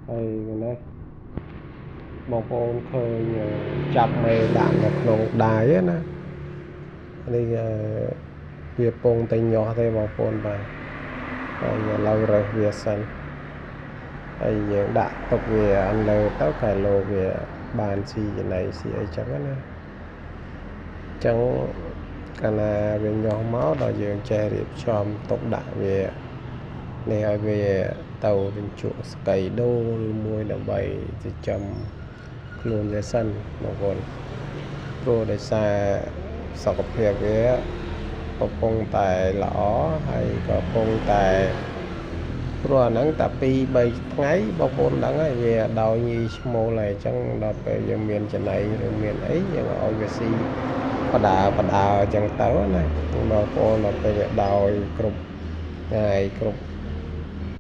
ហើយនេះបងប្អូនឃើញចាប់មេដាក់នៅក្នុងដៃណា នេះវាពងតែញាស់ទេបងប្អូន បាទ។ ហើយឥឡូវរើសវាសិន ហើយយើងដាក់ទុកវាអន្លើទៅ កែឡូវាបានស៊ីចំណីស៊ីអីចឹងណា។ ចឹងកាលណាវាញាស់មក ដល់យើងចេះរៀបចំទុកដាក់វានេះ ឲ្យវាទៅជញ្ជក់ស្កៃដូឬមួយ ដើម្បីចិញ្ចឹមខ្លួនវាសិនបងប្អូន ព្រោះដោយសារសុខភាពវាកំពុងតែល្អ ហើយក៏កំពុងតែ ព្រោះអាហ្នឹងតែ 2 3 ថ្ងៃបងប្អូនដឹងហើយ វាដោយញីឈ្មោលហើយ។ អញ្ចឹងដល់ពេលយើងមានចំណីឬមានអី យើងឲ្យវាស៊ីបដាបដាអញ្ចឹងទៅណាបងប្អូន ដល់ពេលវាដោយគ្រប់ថ្ងៃគ្រប់